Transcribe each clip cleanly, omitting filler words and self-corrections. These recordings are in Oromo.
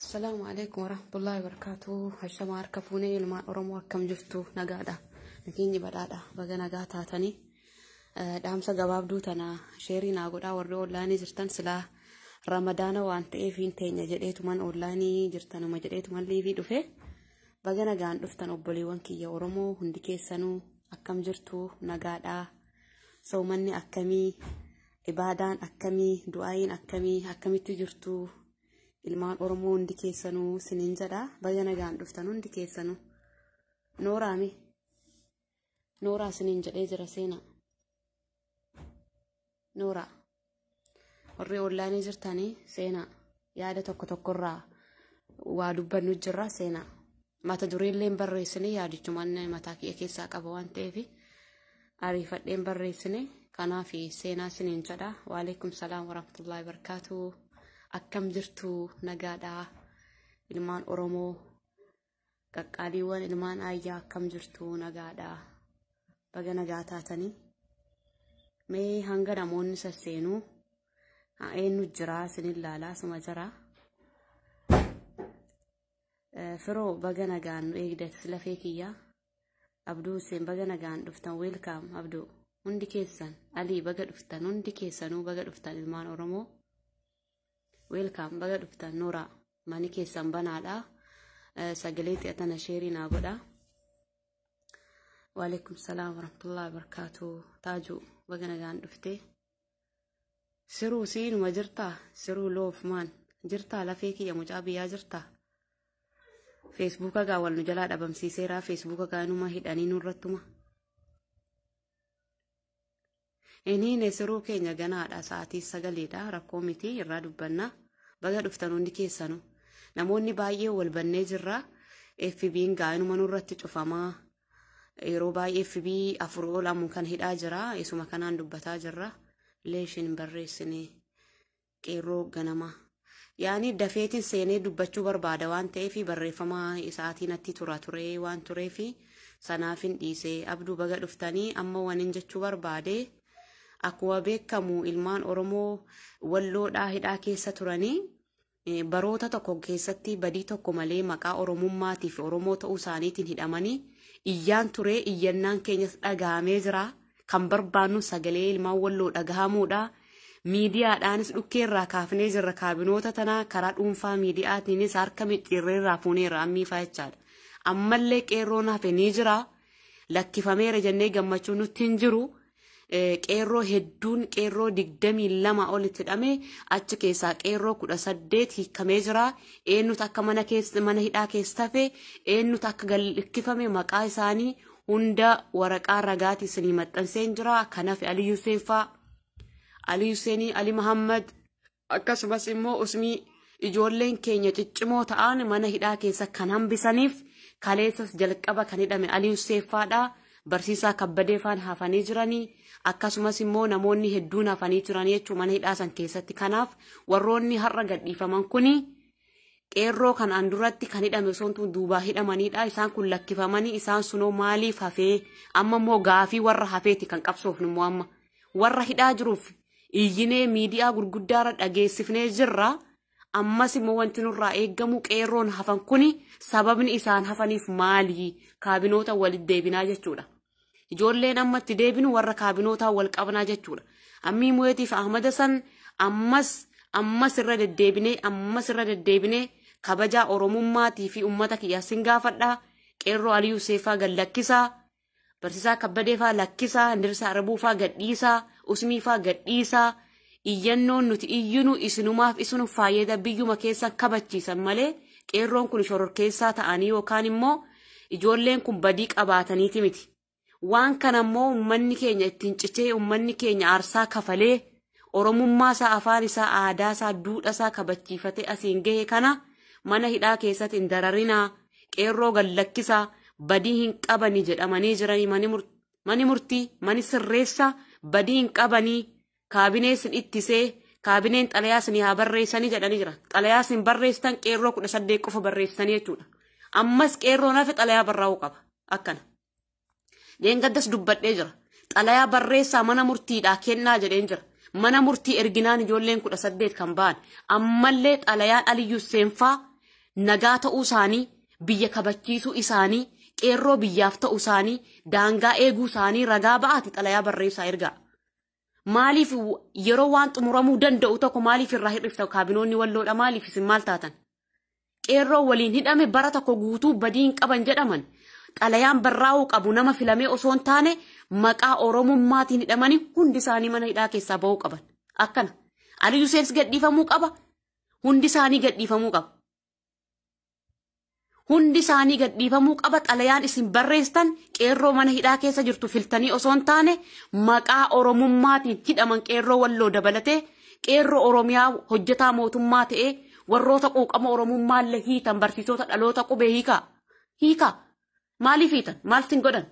Assalaamu alaikum warahmatullahi wabarakatuh. Hashama harka fuunee ilmaan Oromoo akkam jirtu nagaadha. Nageenyi badhaadha. Baga nagaa taatanii. Dhaamsa gabaabduu tana sheerii naa godhaa warri onlaayinii jirtan silaa ramadaana waan ta'eef hin teenya jedheetuman onlaayinii jirtanuma jedheetuman liivii dhufe. Baga nagaan dhuftan obboleewwan kiyya Oromoo hundi keessanuu akkam jirtu nagaadha. Soomanni akkamii? Ibaadaan akkamii? Du'aayiin akkamii? Akkamitti jirtu? Ilmaan Oromoo hundi keessanuu sinin jedha. Baga nagaan dhuftan hundi keessanuu. Nooraami. Nooraa sinin jedhee jira seenaa. Nooraa. Warri onlaayinii jirtanii seenaa. Yaada tokko tokkorraa waa dubbannu jirra seenaa. Mata dureellee hin barreessine yaadichumaan mataa kiyya keessaa qaba waan ta'eef ariifadhee hin barreessine. Kanaaf seenaa sinin jedha. Waalaikum salaam warahmatullahi wabarakatuh. Akkam jirtu nagaadha. Ilmaan Oromoo qaqqaaliiwwan ilmaan ayyaa akkam jirtu nagaadha. Baga nagaa taatanii. Mee hanga namoonni sasseenuu eenyu jira sinin laalaa suma jira. Firoo baga nagaan nu eegdatis lafee kiyya. Abduu Hussein baga nagaan dhuftan welcome Abduu. Hundi keessan Alii baga dhuftan hundi keessanuu baga dhuftan ilmaan Oromoo. Welcome baga dhuftan Nooraa. Mani keessan banaadha. Sagalee xi'atana sheerii naa godha. Waalaikum salaam warahmatullahi wabarakatuh. Taajuu baga nagaan dhufte. Siruu siinuma jirtaa? Siruu loof maan? Jirtaa lafee kiyya mucaa biyyaa jirtaa? Feesbuuka gaa wal nu jalaa dhabamsiiseera. Feesbuuka gaa numa hidhanii nurrattuma. Inni siruu keenya ganaadha. Sa'aatii 9dha. Rakkoo miti irraa dubbanna. Baga dhuftan hundi keessanuu. Namoonni baay'ee wal bannee jirra. FB'n gaa inuma nurratti cufamaa. Yeroo baay'ee FB 4 ol ammoo kan hidhaa jira. Isuma kanaan dubbataa jirra. Leeshin barreessine qeerroo ganama. Yaani dafeetiin seenee dubbachuu barbaada waan ta'eef barreeffama isaatiin natti tura ture waan tureef sanaaf hin dhiise. Abduu baga dhuftanii amma waan jechuu barbaade akkuma beekamu ilmaan Oromoo walloodhaa hidhaa keessa turanii baroota tokko keessatti badii tokko malee maqaa Oromummaatiif Oromoo ta'uu isaaniitiin hidhamanii iyyaan ture iyyannaan keenyas dhagahamee jira. Kan barbaannu sagalee ilmaan walloo dhagahamuudha. Miidiyaadhaanis dhukkeerraa kaafnee jirra kaabinoota tanaa karaa dhuunfaa miidiyaatiinis harka micciirreerraa fuuneerra ammiifaa jechaadha. Ammallee qeerroon hafe ni jira. Lakkifameera jennee gammachuu nutti hin jiru. Qeerroo hedduun qeerroo 22 olitti hidhame achi keessaa qeerroo 18 hiikamee jira. Eenyutu akka mana hidhaa keessa hafe eenyutu akka lakkifame maqaa isaanii hunda waraqaa ragaatii isinii maxxanseen jira. Kanaaf Ali Hussein faa Ali Hussein, Ali Muhammad akkasumas immoo Usmii ijoolleen keenya ciccimoo ta'an mana hidhaa keessa kan hambisaniif kaleessas jalqaba kan hidhame Ali Hussein faadha. Barsiisaa Kabbadee faan hafanii jiranii akkasumas immoo namoonni hedduun hafanii jiranii jechuudha mana hidhaa san keessatti. Kanaaf warroonni har'a gadhiifaman kuni qeerroo kanaan duratti kan hidhame osoo duubaa hidhamanidha. Isaan kun lakkifamanii isaan sunoo maaliif hafee amma immoo gaafii warra hafeeti kan qabsoofnu immoo amma warra hidhaa jiruuf iyyinee miidiyaa gurguddaarra dhageessifnee jirra. Ammas immoo wanti nurraa eeggamu qeerroon hafan kuni sababni isaan hafaniif maali? Kaabinoota walitti deebinaa jechuudha. Ijoolleen amma itti deebinu warra kaabinootaa wal qabnaa jechuudha. Ammii Mu'eetiif Ahmada san ammas irra deddeebinee kabajaa Oromummaatii fi uummata kiyyaa sin gaafadhaa. Qeerroo Alii Huseefaa gad lakkisaa. Barsiisaa Kabbadeefaa lakkisaa. Indirsaa Arabuufaa gadhiisaa. Usmiifaa gadhiisaa. Iyyannoon nuti iyyinu isinumaaf isinu fayyada biyyuma keessa kabachiisan malee qeerroon kun shororkeessaa ta'anii yookaan immoo ijoolleen kun badii qabaataniiti miti. Waan kana immoo uummanni keenya ittiin cicee uummanni keenya aarsaa kafalee Oromummaa isaa afaan isaa aadaa isaa duudhaa isaa kabachiifatee asiin gahe kana mana hidhaa keessatti hin dararinaa qeerroo gad lakkisaa badii hin qabanii jedhamanii jiranii mani murtii mani sirreessaa badii hin qabanii kaabinee sin ittisee kaabineen xalayaa sin haa barreessanii jedhanii jira. Xalayaa sin barreessitan qeerroo 18 qofa barreessanii jechuudha. Ammas qeerroon hafe xalayaa barraa'uu qaba akkana. Leengaddas dubbadhee jira. Xalayaa barreessaa mana murtiidhaa kennaa jedheen jira. Mana murtii erginaan ijoolleen 18 kan ba'an. Ammallee xalayaan Aliyyuu Seenfaa Nagaa ta'uu isaanii, biyya kabachiisuu isaanii, qeerroo biyyaaf ta'uu isaanii, daangaa eeguu isaanii ragaa ba'aati xalayaa barreessaa ergaa. Maaliif yeroo waan xumuramuu danda'u tokko maaliif irraa hir'ifta kaabinoonni walloodha maaliif isin maal taatan? Qeerroo waliin hidhame bara tokko guutuu badii hin qaban jedhaman. Xalayaan barraa'uu qabu nama filamee osoo hin taane maqaa Oromummaatiin hidhamanii hundi isaanii mana hidhaa keessaa ba'uu qaban. Akkana. Ali Yuseenis gadhiifamuu qaba. Hundi isaanii gadhiifamuu qaba. Hundi isaanii gadhiifamuu qaba. Xalayaan isin barreessitan qeerroo mana hidhaa keessa jirtu filtanii osoo hin taane maqaa Oromummaatiin hidhaman qeerroo walloo dabalatee qeerroo Oromiyaa hojjetaa mootummaa ta'ee warroota quuqama Oromummaallee hiitan barsiisota dhaloota qubee hiikaa. Hiikaa. Maaliif hiitan? Maal sin godhan?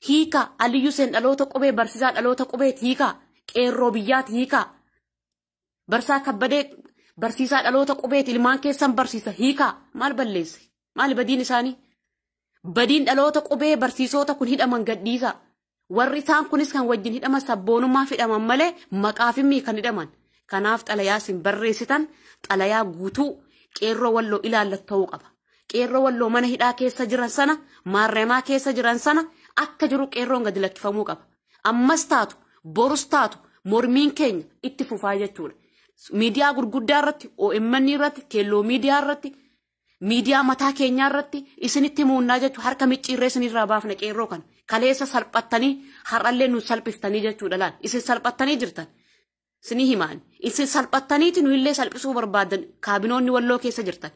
Hiikaa. Ali Yuseen dhaloota qubee barsiisaa dhaloota qubeeti hiikaa. Qeerroo biyyaati hiikaa. Barsaa Kabbadee barsiisaa dhaloota qubeeti ilmaan keessan barsiisa hiikaa. Maal balleesse? Maali badiin isaanii? Badiin dhaloota qubee barsiisota kun hidhaman gadhiisa. Warri isaan kunis kan wajjin hidhaman sabboonummaaf hidhaman malee maqaaf mii kan hidhaman. Kanaaf xalayaa isin barreessitan xalayaa guutuu qeerroo walloo ilaallatu ta'uu qaba. Qeerroo walloo mana hidhaa keessa jiran sana, maarreemaa keessa jiran sana akka jiru qeerroon gadi lakkifamuu qaba. Ammas taatu, borus taatu, mormiin keenya itti fufaa jechuudha. Miidiyaa gurguddaa irratti, OMN irratti, keelloo miidiyaa irratti, miidiyaa mataa keenyaa irratti isinitti muunnaa jechuudha. Harka micciirree isinirraa baafna qeerroo kana. Kaleessa salphattanii har'allee nu salphiftanii jechuudha laal. Isin salphattanii jirtan. Isinii himaan. Isin salphattaniiti nu illee salphisuu barbaadan kaabinoonni walloo keessa jirtan.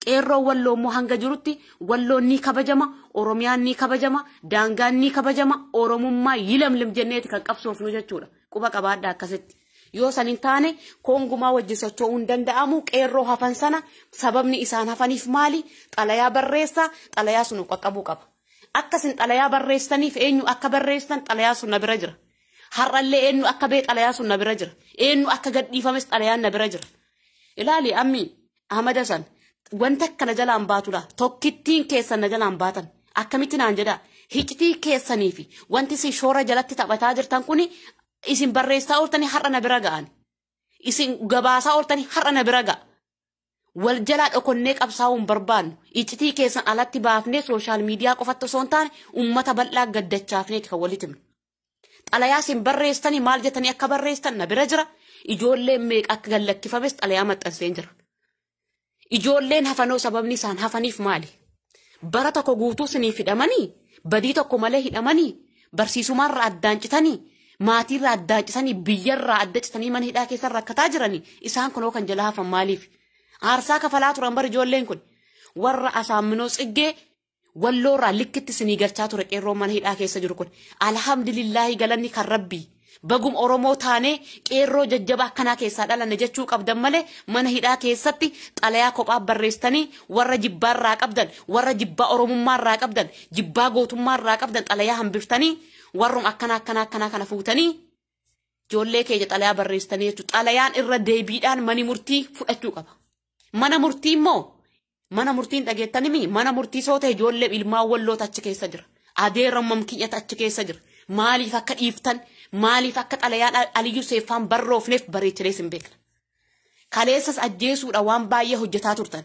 Qeerroo walloo immoo hanga jirutti walloon ni kabajama, Oromiyaan ni kabajama, daangaan ni kabajama, Oromummaa yilamlim jenneeti kan qabsoofnu jechuudha. Quba qabaadhaa akkasitti. Yoo san hin taane koongumaa wajjin socho'uu hin danda'amu. Qeerroo hafan sana sababni isaan hafaniif maali? Xalayaa barreessaa, xalayaa sun qaqqabuu qaba. Akkasin xalayaa barreessaniif eenyu akka barreessan xalayaa sun na bira jira. Har'allee eenyu akka bee xalayaa sun na bira jira. Eenyu akka gadhiifames xalayaan na bira jira. Ilaali ammi Ahmad Hasan wanta akkana jalaan baatudha. Tokkittiin keessan na jalaan baatan. Akkamitti naan jedhaa? Hiccitii keessanii fi wanti isin shoora jalatti taphataa jirtan kuni isin barreessaa ooltanii har'a na bira ga'an. Isin gabaasaa ooltanii har'a na bira ga'a. Wal jalaa dhokonnee qabsaa'uu hin barbaannu. Iccitii keessan alatti baafnee sooshaal miidiyaa qofatti osoo hin taane uummata bal'aa gaddachaafnee kan walitti himnu. Xalayaa isin barreessitanii maal jettanii akka barreessitan na bira jira. Ijoolleen meeqa akka gallakkifames xalayaa maxxanseen jira. Ijoolleen hafanoo sababni isaan hafaniif maali? Bara tokko guutuu isiniif hidhamanii, badii tokko malee hidhamanii, barsiisumaarraa addaan citanii, maatiirraa addaan citanii, biyyarraa adda citanii mana hidhaa keessa rakkataa jiranii isaan kunoo kan jala hafan maaliif? Aarsaa kafalaa turan bar ijoolleen kun warra Asaamminoo Tsiggee walloorraa likkitti isinii galchaa ture qeerroo mana hidhaa keessa jiru kun. Alhamdulillaahi galanni kan rabbii. Bagum Oromoo taanee qeerroo jajjaba akkanaa keessaa dhalanne jechuu qabdan malee mana hidhaa keessatti xalayaa kophaa barreessitanii warra jibbaarraa qabdan, warra jibbaa Oromummaarraa qabdan, jibbaa gootummaarraa qabdan xalayaa hambiftanii warrum akkanaa akkanaa akkanaa kana fuutanii ijoollee keenya xalayaa barreessitanii jechuudha. Xalayaan irra deebiidhaan mani murtii fudhachuu qaba. Mana murtii immoo mana murtiin dhageettanimi mana murtii soo ta'e ijoollee ilmaan walloota achi keessa jira. Adeerra mamkiyyata achi keessa jira. Maaliif akka dhiiftan maaliif akka xalayaan Aliyyuu Seeffaan barroofneef bareechilees hin beekna. Kaleessas ajjeesuudha waan baay'ee hojjetaa turtan.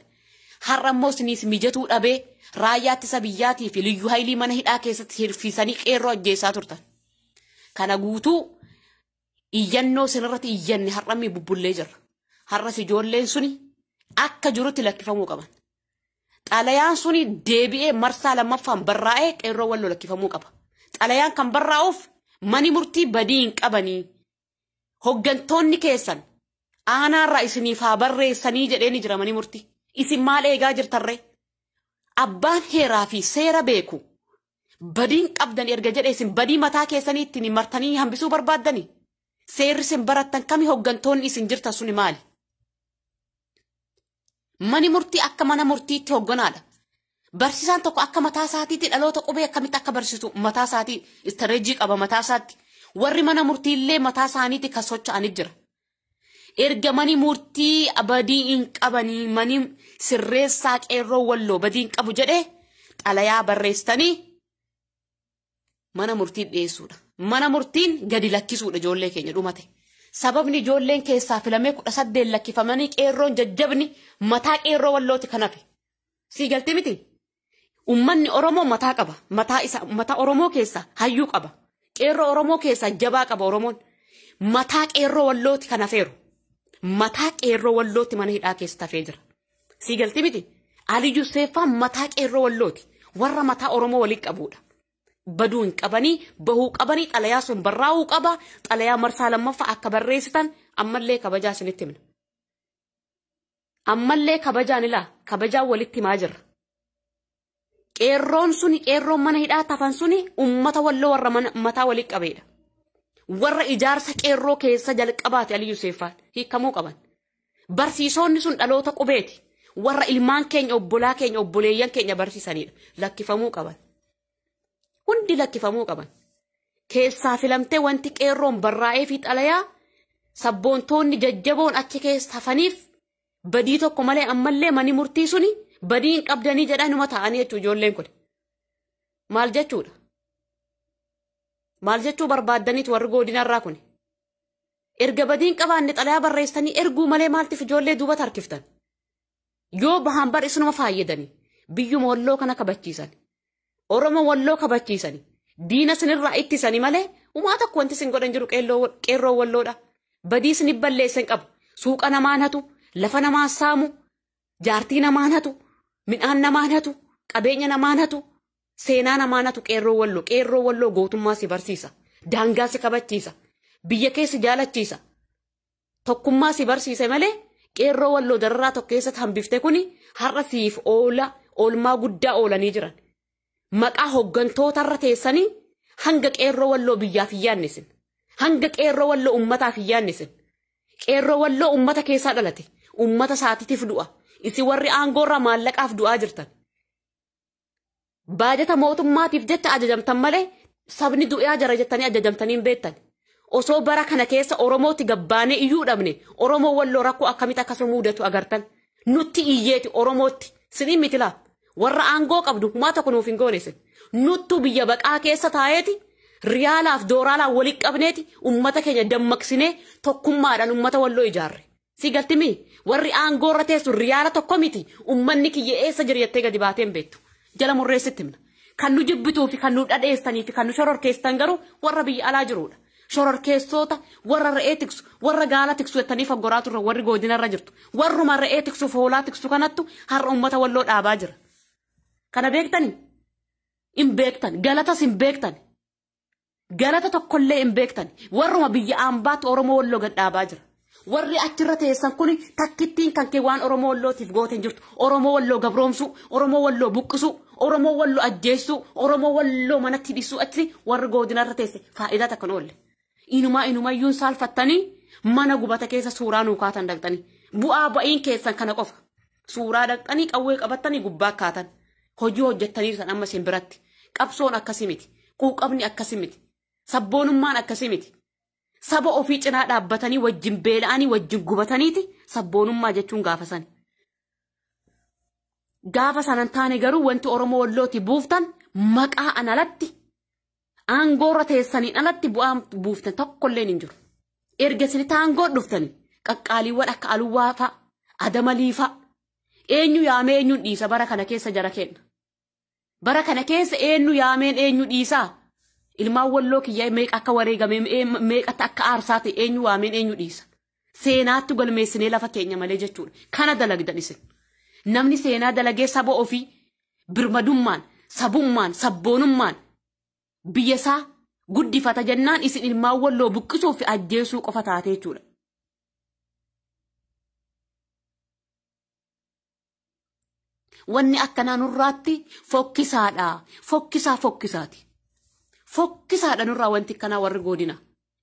Har'a immoo isiniis mijatuu dhabee raayyaa ittisa biyyaatii fi liyyuu haayilii mana hidhaa keessatti hirfisanii qeerroo ajjeesaa turtan. Kana guutuu iyyannoo isinirratti iyyanne har'ammi bubbullee jirra. Har'as ijoolleen suni akka jirutti lakkifamuu qaban. Xalayaan suni deebi'ee marsaa lammaffaan barraa'ee qeerroo walloo lakkifamuu qaba. Xalayaan kan barraa'uuf mani murtii badii hin qabanii. Hoggantoonni keessan aanaarraa isiniif haa barreessanii jedhee ni jira mani murtii. Isin maal eegaa jirtarree? Abbaan heeraa fi seera beeku. Badiin qabdan erga jedhee isin badii mataa keessanii ittiin martanii hambisuu barbaaddanii? Seerri isin barattan kami hoggantoonni isin jirtan suni maali? Mani murtii akka mana murtiitti hogganaadha. Barsiisaan tokko akka mataa isaatiitti dhaloota qubee akkamitti akka barsiisu mataa isaatii istareejii qaba mataa isaatti. Warri mana murtii illee mataa isaaniitti kan socho'anii jira. Erga mani murtii badii hin qabanii mani sirreessaa qeerroo walloo badii hin qabu jedhee xalayaa barreessitanii mana murtii dhiyeessuudha. Mana murtiin gadi lakkisuudha ijoollee keenya dhumate. Sababni ijoolleen keessaa filamee 18 lakkifamanii qeerroon jajjabni mataa qeerroo wallooti kan hafe. Sii galtee miti? Uummanni Oromoo mataa qaba. Mataa isa mataa Oromoo keessa hayyuu qaba. Qeerroo Oromoo keessa jabaa qaba Oromoon. Mataa qeerroo wallooti kan hafeeru. Mataa qeerroo wallooti mana hidhaa keessa hafee jira. Sii galtee miti? Aliyyuu Seeffaa mataa qeerroo wallooti. Warra mataa Oromoo waliin qabudha. Baduu hin qabanii, bahuu qabanii, xalayaa sun barraa'uu qaba. Xalayaa marsaa lammaffaa akka barreessitan ammallee kabajaa isinitti himna. Ammallee kabajaan ilaa, kabajaan walitti himaa jirra. Qeerroon suni, qeerroon mana hidhaa tafan suni uummata walloo warra mataa walitti qabeedha. Warra ijaarsa qeerroo keessa jalqabaati Aliyyuu Seeffaan hiikamuu qaban. Barsiisonni sun dhaloota qubeeti. Warra ilmaan keenya, obbolaa keenya, obboleeyyan keenya barsiisanidha. Lakkifamuu qaban. Hundi lakkifamuu qaban. Keessaa filamtee wanti qeerroon barraa'ee fi xalayaa sabboontoonni jajjaboon achi keessa hafaniif badii tokko malee ammallee mani murtii suni badii hin qabdanii jedhan taa'anii jechuu ijoolleen kun. Maal jechuudha? Maal jechuu barbaaddaniitu warri godinarraa kun? Erga badii hin qabaanne xalayaa barreessanii erguu malee maaltiif ijoollee duuba harkiftan? Yoo bahan bar isinuma fayyadanii biyyuma walloo kana kabachiisan. Oromoo walloo kabachiisani. Diina isinirraa ittisani malee umaa tokko wanti isin godhan jiru qeerroo walloodha. Badii isin balleessan qabu. Suuqa namaan hatu, lafa namaan saamu, jaartii namaan hatu, midhaan namaan hatu, qabeenya namaan hatu, seenaa namaan hatu qeerroo walloo. Qeerroo walloo gootummaa si barsiisa. Daangaa si kabachiisa. Biyya keessa jaalachiisa. Tokkummaa si barsiise malee qeerroo walloo dararaa tokko keessatti hambifte kuni har'a siif oola oolmaa guddaa oolanii jiran. Maqaa hoggantootarra teessanii hanga qeerroo walloo biyyaaf hin yaannisin. Hanga qeerroo walloo uummataaf hin yaannisin. Qeerroo walloo uummata keessaa dhalate. Uummata saatiitiif du'a. Isin warri aangoorraa maallaqaaf du'aa jirtan. Baajata mootummaatiif jecha ajajamtan malee sabni du'aa jara jettanii ajajamtanii hin beektan. Osoo bara kana keessa Oromootti gabbaanee iyyuu dhabne Oromoo walloo rakkoo akkamitti akkasuma mudatu agartan. Nutti iyyeeti Oromootti. Siniin miti laa. Warra aangoo qabdu humaa tokko nuuf hin goonesin. Nuttu biyya baqaa keessa taa'eeti riyaalaaf dooraalaan walitti qabneeti uummata keenya dammaqsinee tokkummaadhaan uummata walloo ijaarre. Si galtimi warri aangoo irra teessu riyaala tokko miti uummanni kiyya eessa jira jettee gadi baatee hin beektu. Jala murreessitti himna. Kan nu jibbituu fi kan nu dhadheessanii fi kan nu shororkeessan garuu warra biyya alaa jirudha. Shororkeessoota warra re'ee tiksu warra gaala tiksu jettanii faggoraa turre warri godinarra jirtu. Warruma re'ee tiksu hoolaa tiksu kanattu har'a uummata walloo dhaabaa jira. Kana beektani? Hin beektan. Galatas hin beektan. Galata tokkollee hin beektan. Warruma biyya ambaatti Oromoo walloo gad dhaabaa jira. Warri achirra teessan kun takkittiin kan kee waan Oromoo wallootiif goote hin jirtu. Oromoo walloo gabroomsuu, Oromoo walloo buqqisuu, Oromoo walloo ajjeessuu, Oromoo walloo manatti hidhisuu achi warri godinarra teesse faayidaa takka hin oolle. Inumaa inumayyuun saalfattanii mana gubata keessa suuraa nuu kaatan dhaqxanii. Bu'aa ba'iin keessan kana qofa. Suuraa dhaqxanii qawwee qabattanii gubbaa kaatan. Hojii hojjettanii san amma isin biratti. Qabsoon akkasii miti. Quuqamni akkasii miti. Sabboonummaan akkasii miti. Saba ofii cinaa dhaabbatanii wajjin beela'anii wajjin gubataniiti sabboonummaa jechuun gaafa sani. Gaafa sanan taane garuu wanti Oromoo wallooti buuftan maqaa an alatti aangoorra teessaniin alatti bu'aa buuftan tokkolleen hin jiru. Erga isinitti aangoo dhuftanii qaqqaaliiwwan akka Aluwwaa fa'a, Adamalii fa'a eenyu yaamee eenyuun dhiisa bara kana keessa jara kenna. Bara kana keessa eenyu yaameen eenyu dhiisaa? Ilmaan walloo kiyyaa meeqa akka wareegame meeqatti akka aarsaa ta'e eenyu waameen eenyu dhiisa? Seenaatti galmeessinee lafa keenya malee jechuudha. Kana dalagdan isin. Namni seenaa dalagee saba ofii birmadummaan, sabummaan, sabboonummaan biyya isaa guddifata jennaan isin ilmaan walloo buqqisuu fi ajjeesuu qofa taate jechuudha. Wanni akkanaa nurraatti fokkisaadha. Fokkisaa fokkisaati. Fokkisaadha nurraa wanti akkanaa warri godina.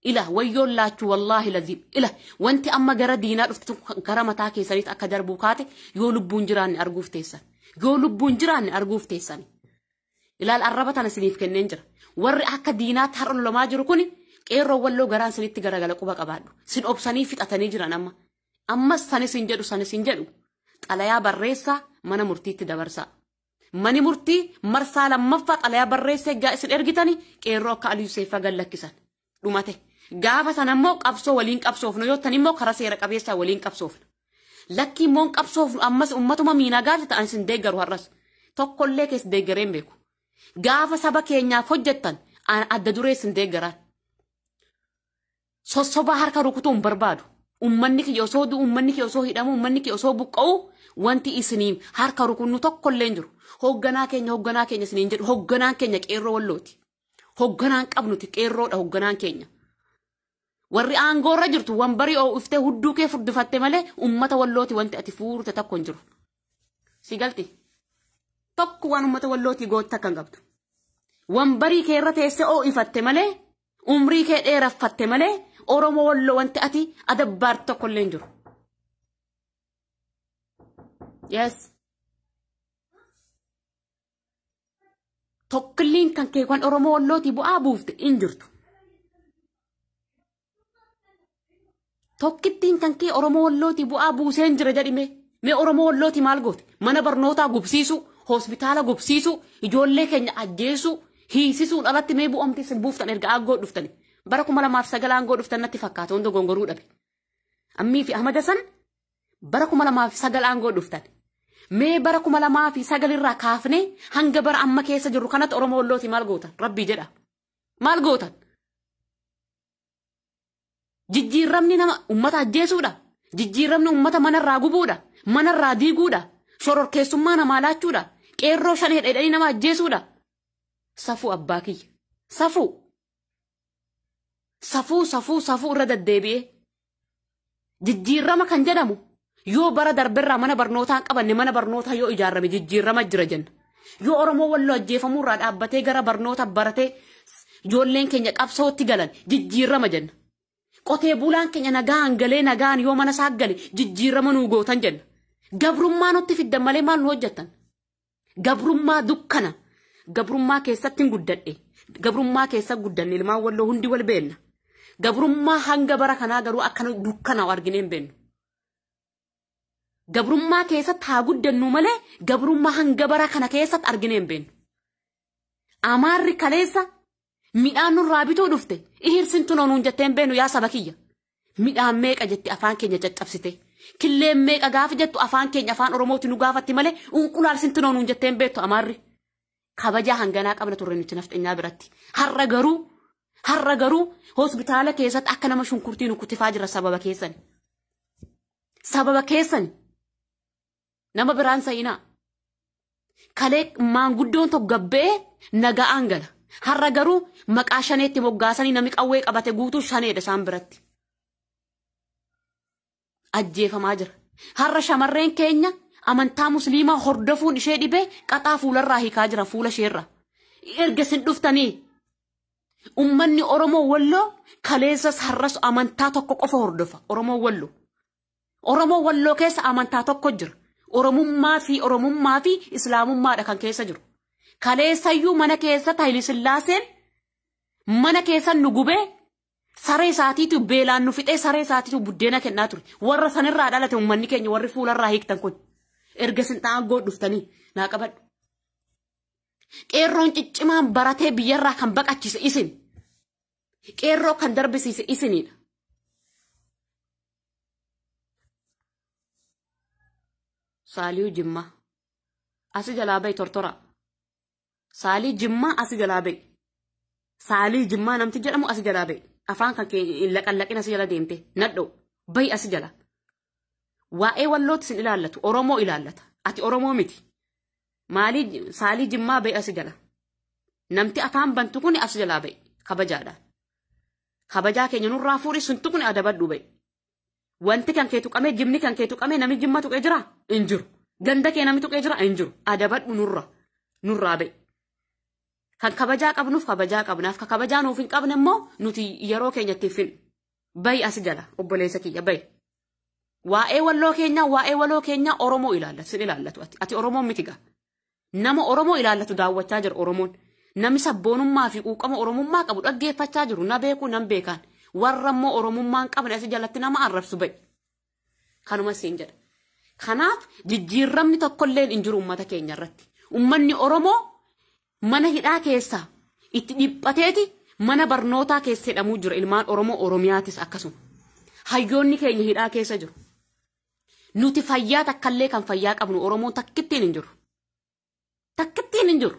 Ila wayyoon laachuu wallaahi laziim. Ila wanti amma gara diinaa dhuftu gara mataa keessanitti akka darbuu kaate yoo lubbuun jiraanne arguuf teessan. Yoo lubbuun jiraanne arguuf teessan. Ilaal arraba tana isiniif kenneen jira. Warri akka diinaatti har'a lolamaa jiru kuni qeerroo walloo garaan isinitti garagala quba qabaadhu. Sin obsanii fixatanii jiran amma. Ammas sanis hin jedhu sanis hin jedhu. Xalayaa barreessaa mana murtiitti dabarsaa. Mani murtii marsaa lammaffaa xalayaa barreessee egaa isin ergitanii qeerroo akka Aliyyuu Seeffaa gad lakkisan. Dhumate. Gaafa sana immoo qabsoo waliin qabsoofnu yoo ta'an immoo karaa seera qabeessaa waliin qabsoofna. Lakkii immoo qabsoof ammas uummatuma miidhagaa ta'an isin deeggaru har'as. Tokkollee keessa deeggaree hin beeku. Gaafa saba keenyaaf hojjettan adda duree isin deeggaran. Sossobaa harka rukutuu hin barbaadu. Uummanni kiyya osoo du'u, uummanni kiyya osoo hidhamu, uummanni kiyya osoo buqqa'u wanti isiniin harka rukunnu tokkollee hin jiru. Hoogganaa keenya isiniin jedhu hoogganaan keenya qeerroo wallooti. Hoogganaan qabnuti qeerroodha hoogganaan keenya. Warri aangoorra jirtu wanbarii oo'iftee hudduu kee furdifatte malee uummata wallooti wanti ati fuurte tokko hin jiru. Si galti? Tokko waan uummata wallootii gootte akka hin qabdu. Wanbarii kee irra teessee oo'ifatte malee umrii kee dheeraffatte malee Oromoo walloo wanti ati adabbaartu tokkollee hin jiru. Yes. Tokkilliin kan kee kan Oromoo wallootii bu'aa buufte hin jirtu. Tokkittiin kan kee Oromoo wallootii bu'aa buusee hin jira jedhime. Mee Oromoo wallootii maal goote? Mana barnootaa gubsiisuu, hospitaala gubsiisuu, ijoollee keenya ajjeesuu, hiisisuun alatti mee bu'amte isin buuftan erga aangoo dhuftani. Bara 2009 aangoo dhuftan natti fakkaata hunda gongoruu dhabe. Ammii fi Ahmad Hasan bara 2009 aangoo dhuftan. Mee bara 2009 irraa kaafnee hanga bara amma keessa jirru kanatti Oromoo wallootii maal gootan? Rabbii jedha. Maal gootan? Jijjiiramni nama uummata ajjeesuudha. Jijjiiramni uummata manarraa gubuudha. Manarraa diiguudha. Shororkeessummaa namaa laachuudha. Qeerroo shanee dheedhanii nama ajjeesuudha. Safuu abbaa kiyya. Safuu. Safuu safuu safuu irra deddeebi'ee. Jijjiirama kan jedhamu yoo bara darberraa mana barnootaa qabanne mana barnootaa yoo ijaarame jijjiirama jira jenna. Yoo Oromoo walloo ajjeefamuurraa dhaabbatee gara barnoota baratee ijoolleen keenya qabsootti galan jijjiirama jenna. Qotee bulaan keenya nagaan galee nagaan yoo mana isaa gale jijjiirama nuu gootan jenna. Gabrummaa nutti fiddan malee maal nu hojjettan? Gabrummaa dukkana. Gabrummaa keessatti hin guddadhe. Gabrummaa keessa guddanne ilmaan walloo hundi wal beenna. Gabrummaa hanga bara kanaa garuu akkana dukkanaa arginee hin beennu. Gabrummaa keessatti haa guddannu malee gabrummaa hanga bara kana keessatti arginee hin beennu. Amaarri kaleessa midhaan nurraa bituu dhufte ihirsintu nuun jettee hin beennu yaa saba kiyya. Midhaan meeqa jetti afaan keenya caccabsite. Killeen meeqa gaafa jettu afaan keenya afaan Oromooti nu gaafatti malee unqulaalsintu nuun jettee hin beektu amaarri. Kabajaa hanganaa qabna turre nuti nafxanyaa biratti. Har'a garuu hospitaala keessatti akka nama shunkurtii nu kutifaa jira sababa keessani. Sababa keessani. Nama biraan sa'inaa. Kalee maanguddoon tokko gabbee naga'aan gala. Har'a garuu maqaa shaneetti moggaasanii namni qawwee qabate guutuu shaneedha isaan biratti. Ajjeefamaa jira. Har'a shamarreen keenya amantaa musliimaa hordofuun ishee dhibee qaxaa fuularraa hiikaa jira fuula isheerra. Erga isin dhuftanii uummanni Oromoo walloo kaleessas har'as amantaa tokko qofa hordofa. Oromoo walloo. Oromoo walloo keessa amantaa tokko jira. Oromummaa fi Islaamummaadha kan keessa jiru. Kaleessayyuu mana keessatti Haayile Sillaaseen mana keessa nu gubee saree isaatiitu beelaan nu fixee saree isaatiitu buddeena kennaa ture. Warra sanirraa dhalate uummanni keenya warri fuularraa hiiktan kun. Erga isin aangoo dhuftanii naa qabadhu. Qeerroon ciccimaan baratee biyyarraa kan baqachiise isin. Qeerroo kan darbisiise isinidha. Saalii Jimmaa asi jalaa ba'i tortora. Saalii Jimmaa asi jalaa ba'i. Saalii Jimmaa namti jedhamu asi jalaa ba'i. Afaan kan kee hin laqallaqin asi jala deemte nadhoo ba'i asi jala. Waa'ee wallootti isin ilaallatu Oromoo ilaallata. Ati Oromoo miti. Maalii Saalii Jimmaa ba'i asi jala. Namti afaan bantu kun asi jalaa ba'i kabajaadhaan. Kabajaa keenya nurraa fuudhi suntu kun adabadhu ba'i. Wanti kan kee tuqamee jimni kan kee tuqamee namni jimma tuqee jira hin jiru. Ganda kee namni tuqee jira hin jiru. Adabadhu nurraa ba'i. Kan kabajaa qabnuuf kabajaa qabnaaf kan kabajaa nuuf hin qabne immoo nuti yeroo keenya itti fin. Ba'i asi jala obboleessa kiyya ba'i. Waa'ee walloo keenyaa waa'ee waloo keenyaa Oromoo ilaallatu sin ilaallatu ati. Ati Oromoo miti gaa. Nama Oromoo ilaallatu daawwachaa jira Oromoon. Namni sabboonummaa fi quuqama Oromummaa qabu dhaggeeffachaa jiru na beeku nan beekaan. Warra immoo Oromummaa hin qabne asi jalatti nama arrabsu ba'i. Kanuma siin jedha. Kanaaf jijjiiramni tokkolleen hin jiru uummata keenya irratti. Uummanni Oromoo mana hidhaa keessaa itti dhiphateeti mana barnootaa keessa hidhamuu jira ilmaan Oromoo Oromiyaatis akkasuma. Hayyoonni keenya hidhaa keessa jiru. Nuti fayyaa takkallee kan fayyaa qabnu Oromoon takkittiin hin jiru. Takkittiin hin jiru.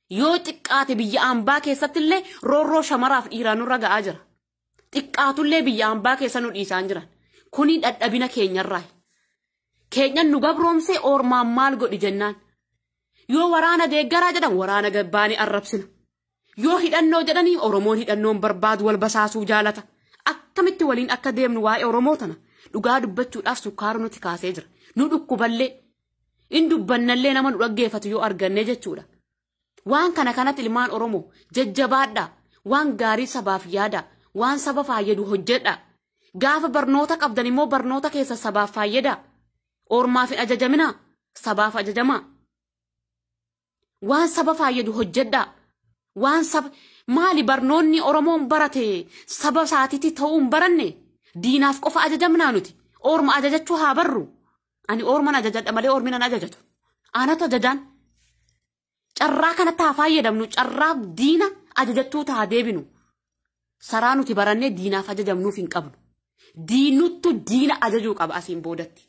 Yoo xiqqaate biyya ambaa keessattillee roorroo shamaraaf dhiiraa nurra ga'aa jira. Xiqqaatullee biyya ambaa keessa nu dhiisaan jiran. Kuni dadhabina keenyarraa. Keenyan nu gabroomsee ormaan maal godhi jennaan. Yoo waraana deeggaraa jedhan waraana gabbaanii arrabsina. Yoo hidhannoo jedhanii Oromoon hidhannoon barbaadu wal basaasuu jaalata. Akkamitti waliin akka deemnu waa'ee Oromoo tana dhugaa dubbachuudhaaf sukkaara nuti kaasee jira. Nu dhukkuballee in dubbannallee nama nu dhaggeeffatu yoo arganne jechuudha. Waan kana kanatti ilmaan Oromoo jajjabaadhaa. Waan gaarii sabaaf yaadaa. Waan saba fayyadu hojjedhaa. Gaafa barnoota qabdan immoo barnoota keessa sabaaf fayyadaa. Ormaaf hin ajajaminaa. Sabaaf ajajamaa. Waan saba fayyadu hojjedhaa. Waan saba maali barnoonni Oromoon barate saba isaatiitti ta'uu hin baranne diinaaf qofa ajajamnaa nuti. Orma ajajachuu haa barru. Ani orman ajajadha malee ormi nan ajajatu. Anatu ajajaan. Carraa kanatti haa fayyadamnu. Carraa diina ajajachuu haa deebinu. Saraa nuti barannee diinaaf ajajamnuuf hin qabnu. Diinuttu diina ajajuu qaba asiin boodatti.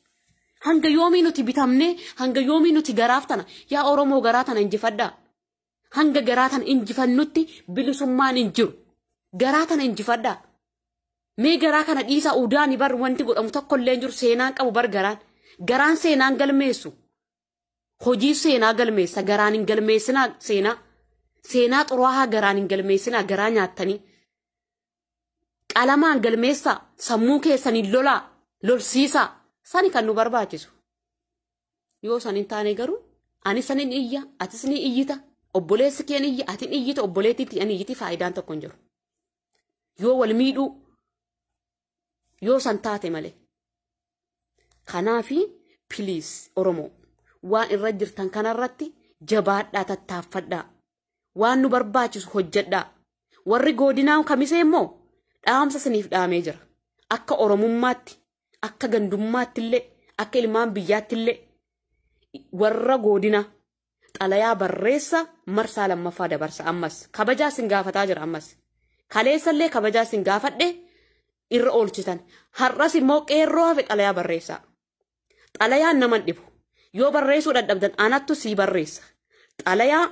Hanga yoomii nuti bitamnee hanga yoomii nuti garaaf tana yaa Oromoo garaa tana injifadhaa. Hanga garaa tana injifannutti bilisummaan hin jiru. Garaa tana injifadhaa. Mee garaa kana dhiisaa udaani bar wanti godhamu tokkollee hin jiru seenaan qabu bar garaan. Garaan seenaan galmeessu. Hojii seenaa galmeessa garaan hin galmeessinaa seenaa. Seenaa xuraa'aa garaan hin galmeessinaa garaa nyaattanii. Qalamaan galmeessaa sammuu keessaniin lolaa lolsiisaa sani kan nu barbaachisu. Yoo san hin taane garuu ani sanin iyya atis ni iyyita obboleessi keen iyya atin iyyita obboleettiitti ani iyyiti faayidaan tokko hin jiru. Yoo wal miidhuu yoo san taate malee. Kanaafi piliis Oromoo waan irra jirtan kanarratti jabaadhaa tattaaffadhaa. Waan nu barbaachisu hojjedhaa. Warri godinaa kamisee immoo dhaamsa siniif dhaamee jira. Akka Oromummaatti, akka gandummaatti illee, akka ilmaan biyyaatti illee warra godina xalayaa barreessa marsaa lammaffaa dabarsa ammas. Kabajaa sin gaafataa jira ammas. Kaleessallee kabajaa sin gaafadhe irra oolchitan. Har'as immoo qeerroo hafe xalayaa barreessaa. Xalayaan naman dhibu. Yoo barreessuu dadhabdan anattu sii barreessa. Xalayaa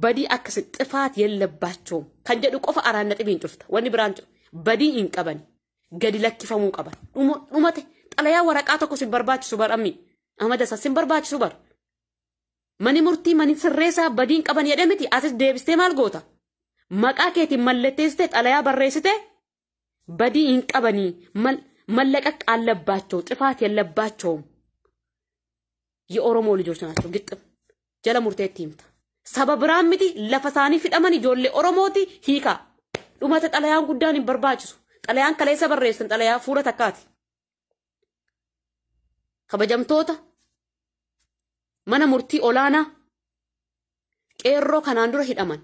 badii akkasi xifaat yellabbaachoom kan jedhu qofa araanna xibiin cufta. Wanni biraan badii hin qaban. Gadi lakkifamuu qaban. Dhumate xalayaa waraqaa tokko sin barbaachisu bar ammi. Amada isa sin barbaachisu bar. Mani murtii mani sirreessaa badii hin qaban jedhee miti atis deebistee maal goota? Maqaa keetiin mallatteessitee xalayaa barreessitee badii hin qabanii mallaqaq አለባቸው ጥፋት የለባቸውም። የኦሮሞ ልጆች ናቸው። ግጥም jala murteetti himta. Saba biraan miti lafa isaanii fidhaman ijoollee Oromooti hiikaa. Dhumata xalayaan guddaan hin barbaachisu. Xalayaan kaleessa barreessan xalayaa fuula takkaati. Kabajamtoota mana murtii olaanaa qeerroo kanaan dura hidhaman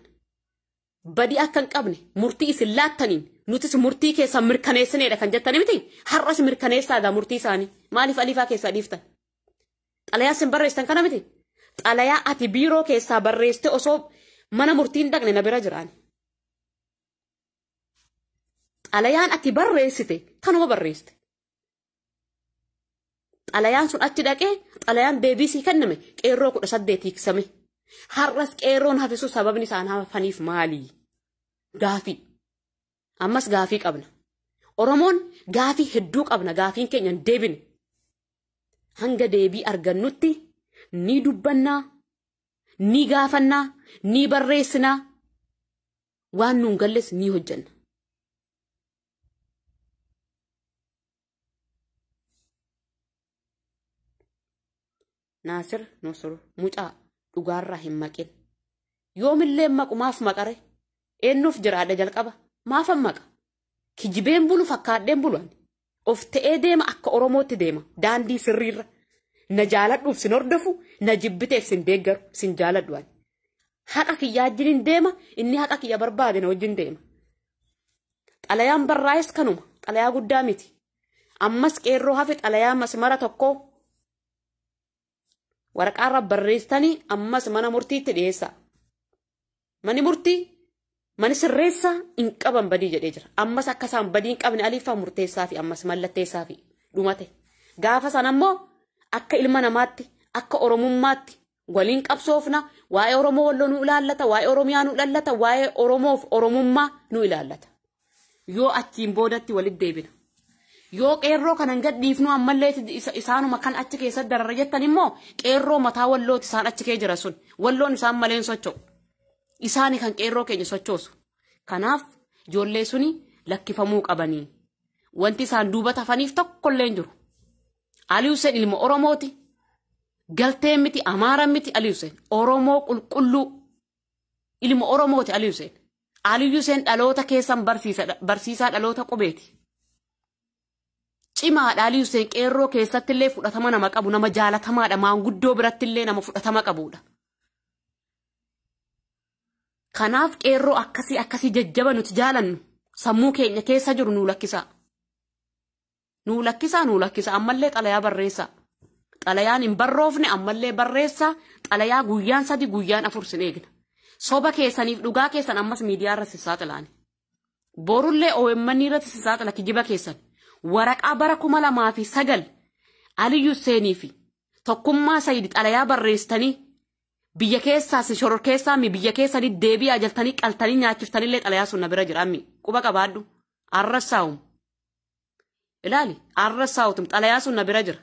badii akka hin qabne murtii isin laattaniin nutis murtii keessan mirkaneessineedha kan jettani miti har'as mirkaneessaadha murtii isaanii maaliif aliifaa keessaa dhiiftan? Xalayaa isin barreessitan kana miti. Xalayaa ati biiroo keessaa barreessite osoo mana murtiin dhaqne na bira jiraani. Xalayaan ati barreessite kanuma barreessite. Xalayaan sun achi dhaqee xalayaan deebii sii kenname qeerroo 18 hiiksame. Har'as qeerroon hafisu sababni isaan hafaniif maali? Gaafii. Ammas gaafii qabna. Oromoon gaafii hedduu qabna gaafiin keenya hin deebine. Hanga deebii argannutti ni dubbannaa, ni gaafannaa, ni barreessinaa, waan nuun galles ni hojjenna. Naasir Nusur mucaa dhugaarraa hin maqin. Yoomillee maqu maaf maqare? Eenyuuf jiraadha jalqaba? Maafan maqa? Kijibeen bulu fakkaadheen bulu ani. Of ta'ee deema akka Oromootti deema. Daandii sirriirra. Na jaaladhuuf sin hordofu, na jibbiteef sin deeggaru, sin jaaladhu ani. Haqa kiyyaa wajjin deema, inni haqa kiyya barbaade na wajjin deema. Xalayaan barraa'es kanuma, xalayaa guddaa miti. Ammas qeerroo hafe xalayaa masmara tokko waraqaarra barreessitanii ammas mana murtiitti dhiyeessaa. Mani murtii mani sirreessaa hin qaban badii jedhee jira. Ammas akka isaan badii hin qabne aliifaa murteessaa fi ammas mallatteessaa fi dhumate. Gaafa sana immoo Akka ilma namaatti, akka Oromummaatti waliin qabsoofna. Waa'ee Oromoo Walloo nu ilaallata, waa'ee Oromiyaa nu ilaallata, waa'ee Oromoof Oromummaa nu ilaallata. Yoo achiin boodatti walitti deebina. Yoo qeerroo kanan gad dhiifnu ammallee isaanuma kan achi keessatti darara jettan immoo qeerroo mataa Wallooti isaan achi kee jira sun. Walloon isaan malee hin socho'u. Isaani kan qeerroo keenya sochoosu. Kanaaf ijoollee suni lakkifamuu qabanii. Wanti isaan duuba tafaniif tokkollee hin jiru. Ali Hussein ilma Oromooti. Galtee miti, Amaara miti Ali Hussein. Oromoo qulqulluu ilma Oromooti Ali Hussein. Ali Hussein dhaloota keessan barsiisaa dhaloota qubeeti. Cimaadha Ali Hussein qeerroo keessatti illee fudhatama nama qabu, nama jaalatamaadha, maanguddoo biratti illee nama fudhatama qabudha. Kanaaf qeerroo akkasii akkasii jajjaba nuti jaalannu sammuu keenya keessa jiru nuu lakkisaa. Nuu lakkisaa, nuu lakkisaa, ammallee xalayaa barreessaa. Xalayaan hin barroofne ammallee barreessaa. Xalayaa guyyaan 3 guyyaan 4 sin eegna. Soba keessaniif dhugaa keessan ammas miidiyaa irratti saaxilaani. Borullee OMN irratti saaxila kijiba keessan. Waraqaa bara 2009 Ali Hussein fi Tokkummaa Sayid xalayaa barreessitanii biyya keessaa si shoror keessaa mi biyya keessanii deebi'aa jaltanii qaltanii nyaachiftanillee xalayaa sun na bira jira ammi. Quba qabaadhu. Arrasaawum. Ilaali arrasaawutum xalayaa sun na bira jira.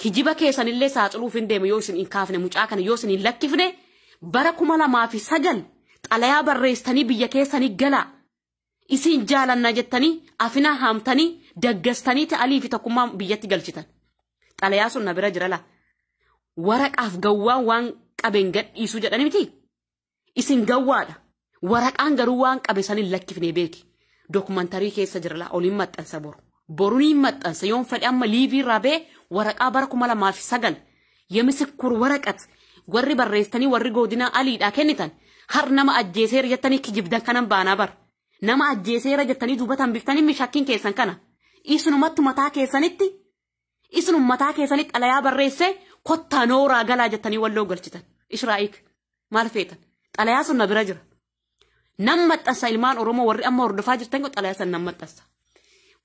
Kijiba keessanillee saaxiluuf hin deemu yoo isin hin kaafne mucaa kana yoo isin hin lakkifne bara 2009 xalayaa barreessitanii biyya keessanii galaa. Isin jaalanna jettanii afina haamtanii daggastanii ta'alii fi Tokkummaa biyyatti galchitan. Xalayaa sun na bira jira laa. Waraqaaf gawwaan waan qabeen gadhiisuu jedhani miti. Isin gawwaadha. Waraqaan garuu waan qabe san hin lakkifne beeki. Dokumantarii keessa jira laa oliin maxxansa boru. Boruun hin maxxansa yoon fedhe amma liivii irraa ba'e waraqaa bara 2009 yemisikkur waraqat warri barreessitanii warri godina Aliidhaa kennitan har nama ajjeeseera jettanii kijibdan kanan baanaa bara. Nama ajjeeseera jettanii duubatan biftanii mishakkiin keessan kana. Isinumatti mataa keessanitti isinum mataa keessanitti xalayaa barreessee kottaa nooraa galaa jettanii Walloo galchitan. Israa'ik maal feetan? Xalayaa sun na bira jira. Nam maxxansa ilmaan Oromoo warri amma hordofaa jirtan kun xalayaa san nam maxxansa.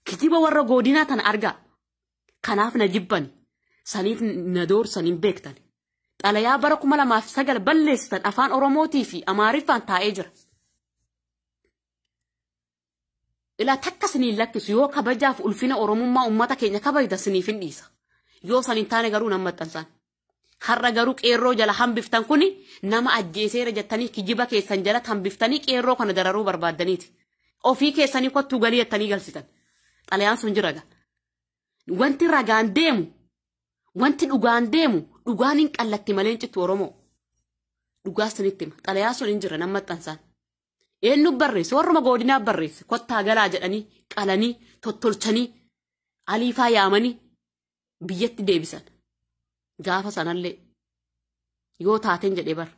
Kijiba warra godinaa tana argaa. Kanaaf na jibbani. Saniif na doorsaniin beektan. Xalayaa bara 2009 balleessitan afaan Oromootii fi Amaariffaan taa'ee jira. Ilaa takka siniin lakkisu yoo kabajaaf ulfina Oromummaa uummata keenya kabajda siniif hin dhiisa. Yoo san hin taane garuu nan maxxansaan. Har'a garuu qeerroo jala hambiftan kuni nama ajjeeseera jettanii kijiba keessan jala hambiftanii qeerroo kana dararuu barbaaddaniiti. Ofii keessanii kottuu galii jettanii galsitan. Xalayaan sun jira gaa. Wanti ragaan deemu, wanti dhugaan deemu, dhugaan hin qallatti malee hin cittu Oromoo. Dhugaa sinitti hima. Xalayaa sun hin jira nan maxxansaan. Eenyu barreesse? Warruma godinaa barreesse. Kottaa galaa jedhanii qalanii tottolchanii aliifaa yaamanii biyyatti deebisan. Gaafa sanallee yoo taateen jedhee bara.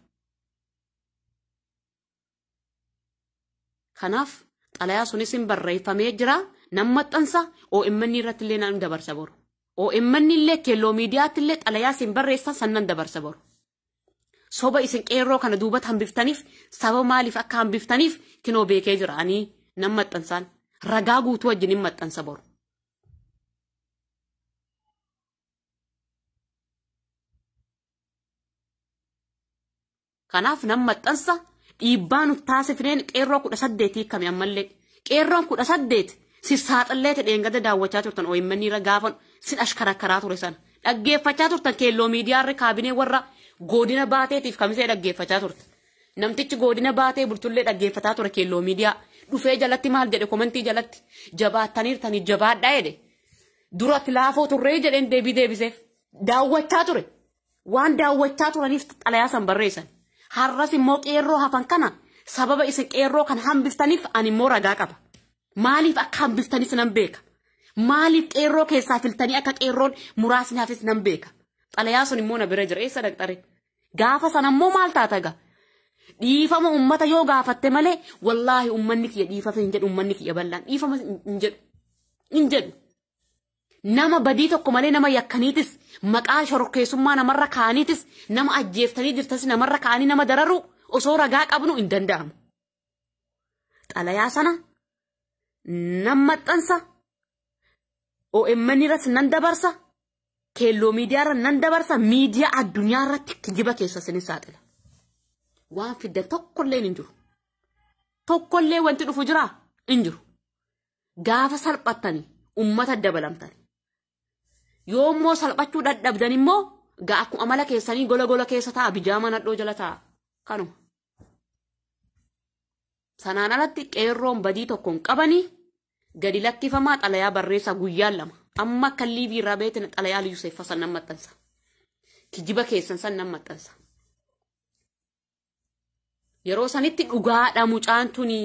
Kanaaf xalayaa sunis hin barreeffamee jira. Nan maxxansa OMN irratti illee nan dabarsa boru. OMN illee keelloo miidiyaatti illee xalayaa isin barreessan san nan dabarsa boru. Soba isin qeerroo kana duubatti hambiftaniif saba maaliif akka hambiftaniif kinoo beekee jira. Ani nan maxxansaan ragaa guutuu wajjin hin maxxansa boru. Kanaaf nan maxxansa dhiibbaa nu taasifneen qeerroo 18 hiikame ammallee. Qeerroon 18 si saaxillee ta'een gada daawwachaa turtan OMN irra gaafa sin ashkarakkaraa ture sana. Dhaggeeffachaa turtan keelloo miidiyaa irra kaabinee warra godina baateetiif kamisee dhaggeeffachaa turte. Namtichi godina baatee bultullee dhaggeeffataa ture keelloo miidiyaa. Dhufee jalatti maal jedhe komentii jalatti jabaattaniirtanii jabaadhaa jedhe. Duratti laafoo turree jedheen deebii deebiseef. Daawwachaa ture. Waan daawwachaa turaniif xalayaa san barreessan. Har'as immoo qeerroo hafan kana sababa isin qeerroo kan hambiftaniif ani immoo ragaa qaba. Maaliif akka hambiftanis nan beeka. Maaliif qeerroo keessaa filtanii akka qeerroon muraasni hafis nan beeka. Xalayaa sun immoo na bira jira. Eessa dhaqxare? Gaafa sana immoo maal taata gaa? Dhiifama uummata yoo gaafatte malee wallaahi uummanni kiyya dhiifama hin jedhu, uummanni kiyya bal'aan dhiifama hin jedhu. Hin jedhu. Nama badii tokko malee nama yakkaniitis maqaa shororkeessummaa namarra kaaniitis nama ajjeeftanii jirtas namarra kaanii nama dararu osoo ragaa qabnu hin danda'amu. Xalayaa sana nan maxxansa OMN irratti nan dabarsa. Keelloo miidiyaarra nan dabarsa miidiyaa addunyaa irratti kijiba keessa isin saaxila. Waan fiddan tokkollee hin jiru. Tokkollee wanti dhufu jira hin jiru. Gaafa salphattanii uummata dabalamtani. Yoommoo salphachuu dadhabdan immoo akkuma amala keessanii gola gola keessa taa'a bijaama nadhoo jala taa'a. Kanuma. Sanaan alatti qeerroon badii tokko hin qabanii gadi lakkifamaa xalayaa barreessaa guyyaan 2. Amma akka liivii irraa beetin xalayaa liyyuu seeffa san nan maxxansa. Kijiba keessan san nan maxxansa. Yeroo sanitti dhugaadha mucaan tuni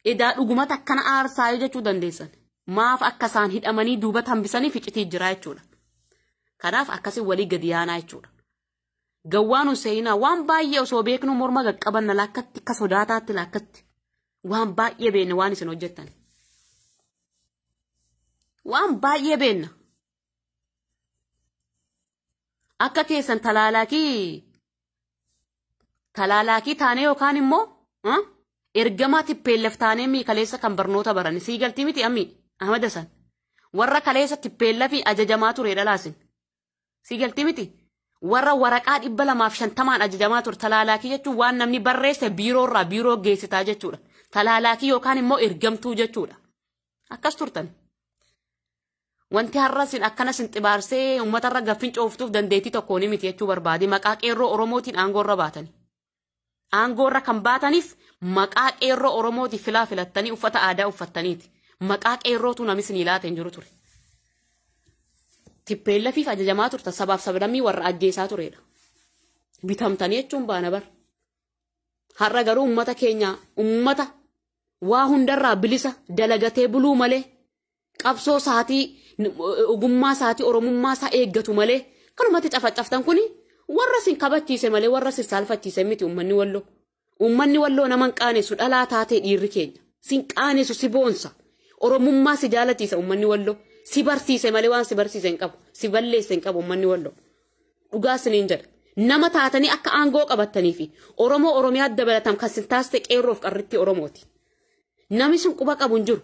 edaa dhugumata akkana aarsaa jechuu dandeessan. Maaf akka isaan hidhamanii duuba hambisanii ficitii jira jechuudha. Kanaaf akkasii walii gadi yaanaa jechuudha. Gawwaan Huseenaa waan baay'ee osoo beeknu morma qaqqabanna lakkatti akka sodaataatti lakkatti waan baay'ee beekna waan isin hojjettan. Waan baay'ee beekna. Akka keessan talaalaakii taanee yookaan immoo ergamaa tippeellaf taanee mii kaleessa kan barnoota baran sii galtii miti ammi Ahmad Hasan warra kaleessa tippeellafii ajajamaa ture dhalaasin sii galtii miti warra waraqaa 250 ajajamaa ture talaalaakii jechuun waan namni barreesse biiroorraa biiroo geessitaa jechuudha. Talaalaakii yookaan immoo ergamtuu jechuudha. Akkas turtan. Wanti har'a sin akkana sin xibaarsee uummatarra gaffin cooftuuf dandeettii tokkoon miti jechuu barbaade maqaa qeerroo Oromootiin aangoorra baatani. Aangoorra kan baataniif maqaa qeerroo Oromootiin filaa filattanii uffata aadaa uffattaniiti. Maqaa qeerrootu namni sin ilaateen jiru ture. Tippeellafiif ajajamaa turta sabaaf sablammii warra ajjeesaa turedha. Bitamtanii jechuun baana bar. Har'a garuu uummata keenya uummata waa hundarraa bilisa dalagatee buluu malee qabsoo isaatii ogummaa isaatii oromummaa isaa eeggatu malee kanumatti cafaccaftan kuni warra sin kabachiise malee warra sin saalfachiise miti uummanni walloo. Uummanni walloo nama hin qaanessu dhalaa taatee dhiirri keenya. Sin qaanessu si boonsa. Oromummaa si jaalachiisa uummanni walloo. Si barsiise malee waan si barsiise hin qabu. Si balleesse hin qabu uummanni walloo. Dhugaa siniin jedha. Nama taatanii akka aangoo qabattanii fi Oromoo Oromiyaa dabalatan kan sin taasise qeerroof qarritti Oromooti. Namni sun quba qabu hin jiru.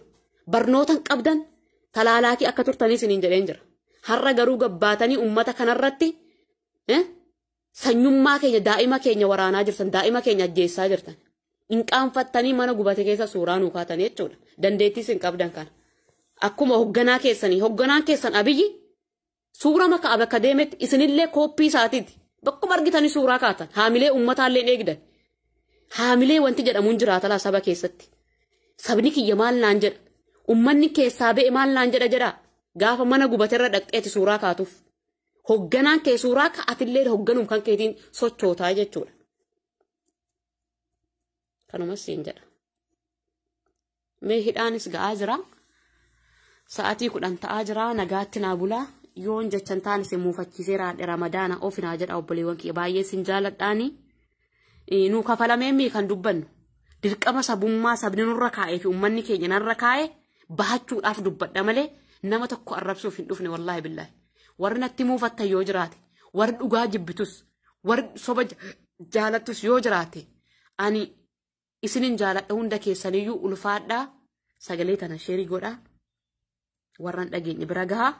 Barnoota hin qabdan talaalaakii akka turtanii siniin jedheen jira. Har'a garuu gabbaatanii uummata kanarratti sanyummaa keenya daa'ima keenya waraanaa jirtan daa'ima keenya ajjeessaa jirtan. Hin qaanfattanii mana gubate keessa suuraa nuu kaatanii jechuudha. Dandeettiis hin qabdan kana. Akkuma hogganaa keessanii hogganaan keessan Abiyyi suura maka bakka deemetti isinillee kooppii isaatiiti. Bakkuma argitanii suuraa kaatan haamilee uummataallee eegdan. Haamilee wanti jedhamuun jiraata laa saba keessatti. Sabni kiyya maal naan jedha. Uummanni keessaa ba'e maal naan jedha jedhaa. Gaafa mana gubateerra dhaqxeeti suuraa kaatuuf. Hogganaan kee suuraa ka'atillee hogganuun kan keetiin sochootaa jechuudha. Kanumas siin jedha. Mee hidhaanis ga'aa jira. Sa'aatii 10 ta'aa jira nagaatti naa bulaa. Yoon jechan taane isin muufachiisee raadhe Ramadaana of naa jedha obboleewwan kiyya baay'ee sin jaaladhaani. Nu kafalamee mii kan dubbannu. Dirqama sabummaa sabni nurra kaa'ee fi uummanni keenya narra kaa'ee bahachuudhaaf dubbadha malee nama tokko arrabsuuf hin dhufne wallaahi billaahi. Warri natti muufattan yoo jiraate, warri dhugaa jibbitus, warri soba jaalattus yoo jiraate, ani isinin jaaladha hunda keessaniyyuu ulfaadhaa sagalee tana sheerii godhaa warran dhageenye bira gahaa.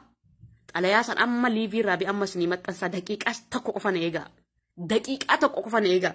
Xalayaa san amma liivii irraa bi amma isinii maxxansaa daqiiqaa tokko qofa na eegaa. Daqiiqaa tokko qofa na eegaa.